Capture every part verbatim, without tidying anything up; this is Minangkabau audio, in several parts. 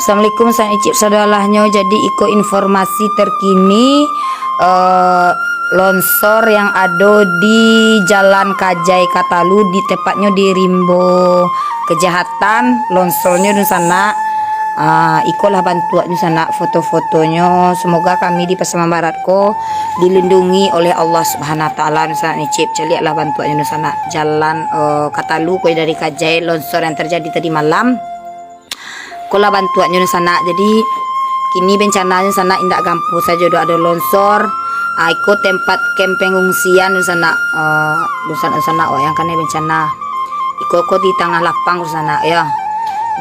Assalamualaikum, San Icip sadolahnyo. Jadi, iko informasi terkini, eh, longsor yang ado di Jalan Kajai Katalu, di tepatnyo di Rimbo Kejahatan, longsornyo dunsanak. Ah, ikolah bantuaknyo sanak, foto-fotonyo. Semoga kami di Pasaman Barat ko dilindungi oleh Allah Subhanahu Wa Taala dunsanak. Icip, caliaklah bantuaknyo dunsanak. Jalan, eh, Katalu ko dari Kajai, longsor yang terjadi tadi malam. Kolah bantuaknyo dunsanak. Jadi, kini bencananyo sanak indak gampo sajo doh, ado longsor. Ah, iko tempat kem pengungsian dunsanak, eh, dunsanak-dunsanak wak yang kanai bencana. Iko ko di tangah lapang dunsanak, yo.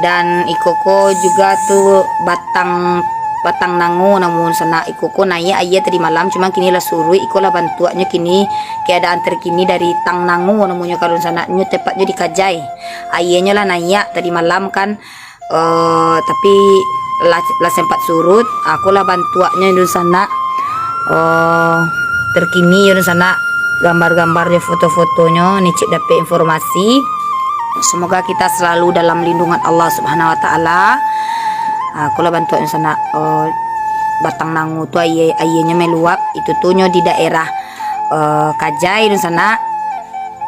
Dan iko ko juga tu batang, batang nango namo dunsanak. Iko ko naiak aia tadi malam, cuma kini lah suruik. Ikolah bantuaknyo kini, keadaan terkini dari Tang Nango namonyo kalau dunsanak. Nyo tepatnyo di Kajai. Aianyo lah naiak tadi malam kan. Eh, tapi lah, lah sempat surut. Akolah bantuaknyo dunsanak, eh, terkini yo dunsanak, gambar-gambar jo foto-fotonyo, Icip dapek informasi. Semoga kita selalu dalam lindungan Allah Subhanahu Wa Taala. Akolah bantuaknyo sanak, eh, batang nango tu aia, aianyo meluap, itu tu nyo di daerah, eh, Kajai dunsanak.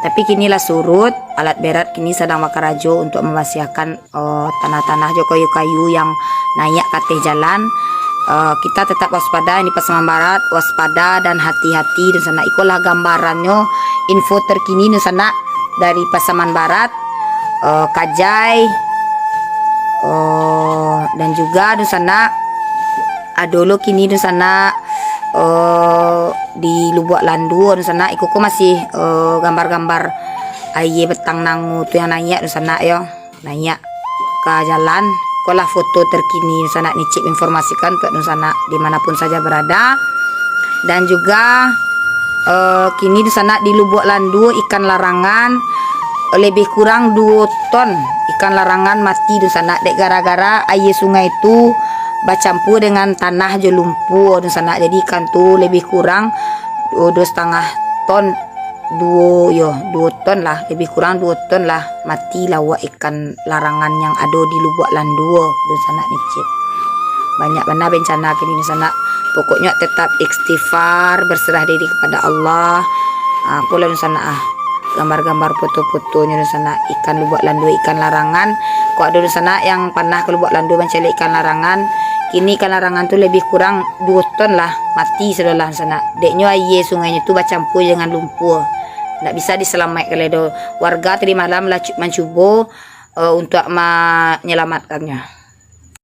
Tapi kini lah surut, alat berat kini sadang bakarajo untuk mambarasiahkan, eh, tanah-tanah jo kayu-kayu yang naiak ka ateh jalan. Eh, kita tetap waspada di Pasaman Barat, waspada dan hati-hati dunsanak. Ikolah gambarannyo, info terkini dunsanak dari Pasaman Barat, eh, Kajai, eh, dan juga dunsanak ado lo kini dunsanak, eh, di Lubuak Landuo dunsanak. Iko ko masih, eh, gambar-gambar aia batang nango tu yang naiak dunsanak yo. Naiak ka jalan. Kolah foto terkini dunsanak Icip informasikan untuk dunsanak di manapun saja berada. Dan juga, eh, kini dunsanak di Lubuak Landuo ikan larangan lebih kurang duo ton ikan larangan mati dunsanak dek gara-gara aia sungai tu bacampua dengan tanah jo lumpua dunsanak. Jadi ikan tu lebih kurang duo, duo setengah ton, duo, yo, duo ton lah, lebih kurang duo ton lah mati lawak ikan larangan yang ado di Lubuak Landuo dunsanak Icip. Banyak bana bencana kini dunsanak. Pokoknyo tetap istighfar, berserah diri kepada Allah. Ah, apolah dunsanak ah. Gambar-gambar foto-fotonyo dunsanak, ikan Lubuak Landuo, ikan larangan. Kok ado dunsanak yang panah ka Lubuak Landuo mancaliak ikan larangan, kini ikan larangan tu lebih kurang duo ton lah mati sudah lah dunsanak. Deknyo aia sungainyo tu bacampua dengan lumpua. Ndak bisa disalamaikkan lai doh. Warga tadi malam lah cu-, mancubo, eh, untuak manyalamatkannyo.